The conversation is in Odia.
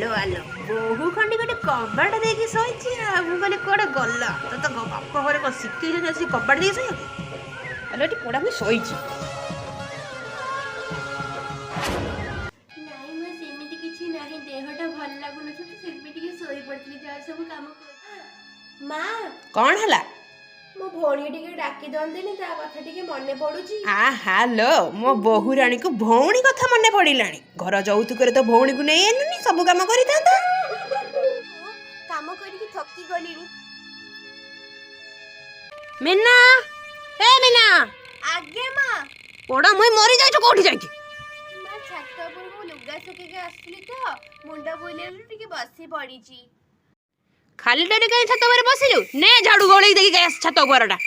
ଆଲୋ ଆଲୋ, ବୋହୁ ଖଣ୍ଡି ଗୋଟେ କବାଟ ଦେଇକି ଶୋଇଛି। ଆଉ ମୁଁ କହିଲି କୁଆଡ଼େ ଗଲା ତ ତ ବାପ ଘରେ କ'ଣ ଶିଖେଇଛନ୍ତି ଆସିକି କବାଟ ଦେଇକି ଶୋଇବାକୁ? ଆଲୋ, ଏଠି ପୋଡ଼ା ମୁଇଁ ଶୋଇଛି। ନାଇଁ ମା, ସେମିତି କିଛି ନାହିଁ। ଦେହଟା ଭଲ ଲାଗୁନଥିଲା ତ ସେଥିପାଇଁ ଟିକେ ଶୋଇ ପଡ଼ିଥିଲି। ଯାହା ସବୁ କାମ ମା। କ'ଣ ହେଲା? ମୋ ଭଉଣୀ ଟିକେ ଡାକି ଦିଅନ୍ତିନି, ତା କଥା ଟିକେ ମନେ ପଡୁଛି। ଆ ହାଲୋ, ମୋ ବୋହୂ ରାଣୀକୁ ଭଉଣୀ କଥା ମନେ ପଡ଼ିଲାଣି। ଘର ଯୌତୁକରେ ତ ଭଉଣୀକୁ ନେଇ ଆଣିଲୁନି, ସବୁ କାମ କରିଥାନ୍ତା। କାମ କରିକି ଥକି ଗଲିଣି। ମିନା, ଏ ମିନା! ଆଜ୍ଞା ମା। ପୋଡ଼ା ମୁଇଁ ମରି ଯାଇଛୁ, କୋଉଠି ଯାଇକି? ମା, ଛାତ ଉପରକୁ ମୁଁ ଲୁଗା ଶୁଖେଇକି ଆସିଥିଲି ତ ମୁଣ୍ଡ ବୁଲେଇଲୁ, ଟିକେ ବସି ପଡ଼ିଛି। ଖାଲିଟାରେ କାହିଁ ଛାତ ଉପରେ ବସିଲୁ? ନେ ଝାଡୁ ଗୋଳେଇ ଦେଇକି ଆସ ଛାତ ଉପରଟା।